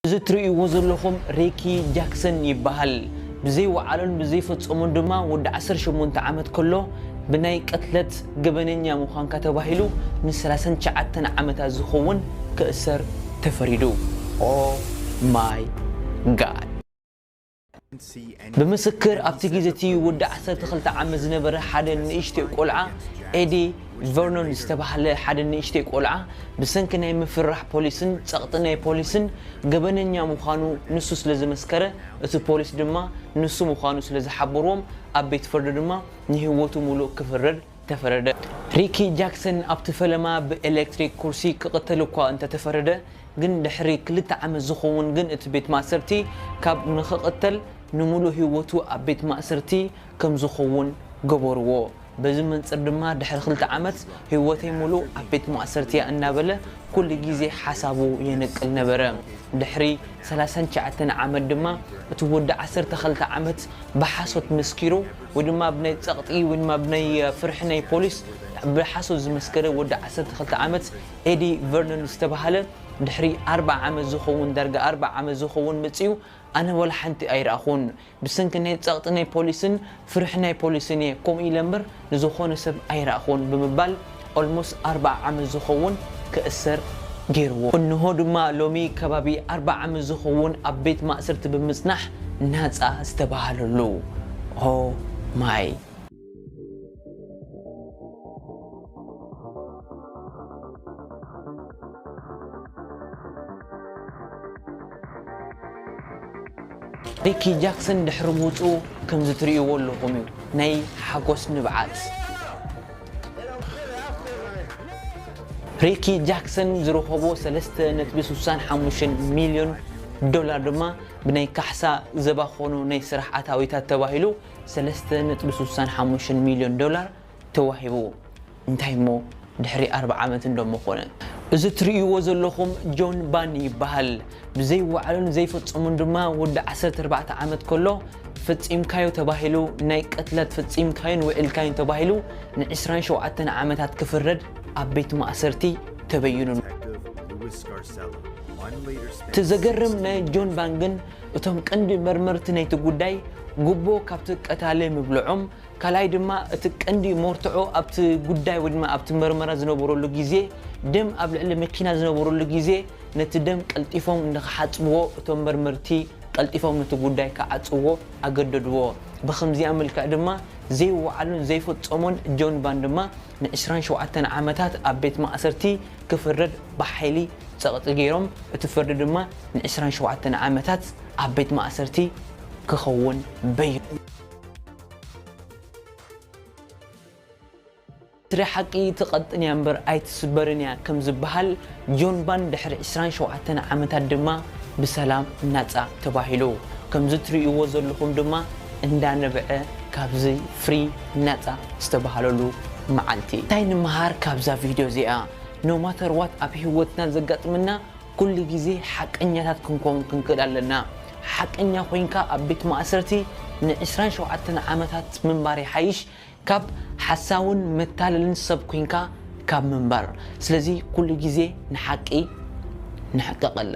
እዚ ትርእይዎ ዘለኹም ሪኪ ጃክሰን ይበሃል። ብዘይ ወዓሎን ብዘይ ፈጸሞን ድማ ወዲ ዓሰርተ ሸሞንተ ዓመት ከሎ ብናይ ቅትለት ገበነኛ ምዃንካ ተባሂሉ ንሰላሳን ትሽዓተን ዓመታት ዝኸውን ክእሰር ተፈሪዱ። Oh my God! ብምስክር ኣብቲ ግዜ እቲ ወዲ ዓሰርተ ክልተ ዓመት ዝነበረ ሓደ ንእሽተይ ቆልዓ፣ ኤዲ ቨርኖን ዝተባህለ ሓደ ንእሽተይ ቆልዓ፣ ብሰንኪ ናይ ምፍርራሕ ፖሊስን ጸቕጢ ናይ ፖሊስን ገበነኛ ምዃኑ ንሱ ስለ ዝመስከረ፣ እቲ ፖሊስ ድማ ንሱ ምዃኑ ስለ ዝሓበርዎም፣ ኣብ ቤት ፍርዲ ድማ ንህይወቱ ሙሉእ ክፍረድ ተፈረደ። ሪኪ ጃክሰን ኣብቲ ፈለማ ብኤሌክትሪክ ኩርሲ ክቕተል እኳ እንተተፈረደ፣ ግን ድሕሪ ክልተ ዓመት ዝኸውን ግን እቲ ቤት ማእሰርቲ ካብ ንኽቕተል ንሙሉእ ህይወቱ ኣብ ቤት ማእሰርቲ ከም ዝኸውን ገበርዎ። በዚ መንጽር ድማ ድሕሪ ክልተ ዓመት ህይወተይ ሙሉእ ኣብ ቤት ማእሰርቲ እያ እናበለ ኩሉ ግዜ ሓሳቡ የነቅል ነበረ። ድሕሪ ሰላሳን ትሽዓተን ዓመት ድማ እቲ ወዲ ዓሰርተ ክልተ ዓመት ብሓሶት መስኪሩ ወይ ድማ ብናይ ጸቕጢ ወይ ድማ ብናይ ፍርሒ ናይ ፖሊስ ብሓሶት ዝመስከረ ወዲ ዓሰርተ ክልተ ዓመት ኤዲ ቨርኖን ዝተባህለ ድሕሪ ኣርባዓ ዓመት ዝኸውን ዳርጋ ኣርባዓ ዓመት ዝኸውን መጺኡ ኣነ ወላ ሓንቲ ኣይረኣኹን። ብሰንኪ ናይ ጸቕጢ ናይ ፖሊስን ፍርሒ ናይ ፖሊስን እየ ከምኡ ኢለ እምበር ንዝኾነ ሰብ ኣይረኣኹን ብምባል ኦልሞስት ኣርባዓ ዓመት ዝኸውን ክእሰር ገይርዎ። እንሆ ድማ ሎሚ ከባቢ ኣርባዓ ዓመት ዝኸውን ኣብ ቤት ማእሰርቲ ብምጽናሕ ናጻ ዝተባህለሉ። ኦ ማይ። ሪኪ ጃክሰን ድሕሪ ምውፅኡ ከምዚ ትርእይዎ ኣለኹም እዩ ናይ ሓጎስ ንብዓት። ሪኪ ጃክሰን ዝረኸቦ ሰለስተ ነጥቢ ስሳን ሓሙሽተን ሚልዮን ዶላር ድማ ብናይ ካሕሳ ዘባኸኑ ናይ ስራሕ ኣታዊታት ተባሂሉ ሰለስተ ነጥቢ ስሳን ሓሙሽተን ሚልዮን ዶላር ተዋሂቡ። እንታይ እሞ ድሕሪ ኣርብዓ ዓመት እንዶ ምኾነ። እዚ ትርእይዎ ዘለኹም ጆን ባን ይበሃል። ብዘይ ወዓሉን ዘይፈጸሙን ድማ ወዲ ዓሰርተ ኣርባዕተ ዓመት ከሎ ፈጺምካዮ ተባሂሉ ናይ ቅትለት ፈጺምካዮን ውዒልካዮን ተባሂሉ ንዕስራን ሸውዓተን ዓመታት ክፍረድ ኣብ ቤት ማእሰርቲ ተበይኑ። እቲ ዘገርም ናይ ጆን ባን ግን እቶም ቀንዲ መርመርቲ ናይቲ ጉዳይ ጉቦ ካብቲ ቀታሊ ምብልዖም ካልኣይ ድማ እቲ ቀንዲ መርትዖ ኣብቲ ጉዳይ ወይ ድማ ኣብቲ መርመራ ዝነበረሉ ግዜ ደም ኣብ ልዕሊ መኪና ዝነበረሉ ግዜ ነቲ ደም ቀልጢፎም ንክሓጽብዎ እቶም መርመርቲ ቀልጢፎም ነቲ ጉዳይ ክዓጽዎ ኣገደድዎ። ብኸምዚኣ መልክዕ ድማ ዘይወዓሉን ዘይፈጸሞን ጆን ባን ድማ ንዕስራን ሸውዓተን ዓመታት ኣብ ቤት ማእሰርቲ ክፍረድ ብሓይሊ ጸቕጢ ገይሮም እቲ ፍርዲ ድማ ንዕስራን ሸውዓተን ዓመታት ኣብ ቤት ማእሰርቲ ክኸውን በይኑ። ትሪ ሓቂ ትቐጥን እያ እምበር ኣይትስበርን እያ ከም ዝበሃል ጆን ባን ድሕሪ ዕስራን ሸውዓተን ዓመታት ድማ ብሰላም ናጻ ተባሂሉ። ከምዚ ትርእይዎ ዘለኹም ድማ እንዳነብዐ ካብዚ ፍሪ ናጻ ዝተባህለሉ መዓልቲ። እንታይ ንምሃር ካብዛ ቪድዮ እዚኣ? No matter what ኣብ ህይወትና ዘጋጥመና ኩሉ ግዜ ሓቀኛታት ክንከውን ክንክእል ኣለና። ሓቀኛ ኮይንካ ኣብ ቤት ማእሰርቲ ንዕስራን ሸውዓተን ዓመታት ምንባር ይሓይሽ ካብ ሓሳውን መታለልን ሰብ ኮይንካ ካብ ምንባር። ስለዚ ኩሉ ግዜ ንሓቂ ንሕቀቐላ።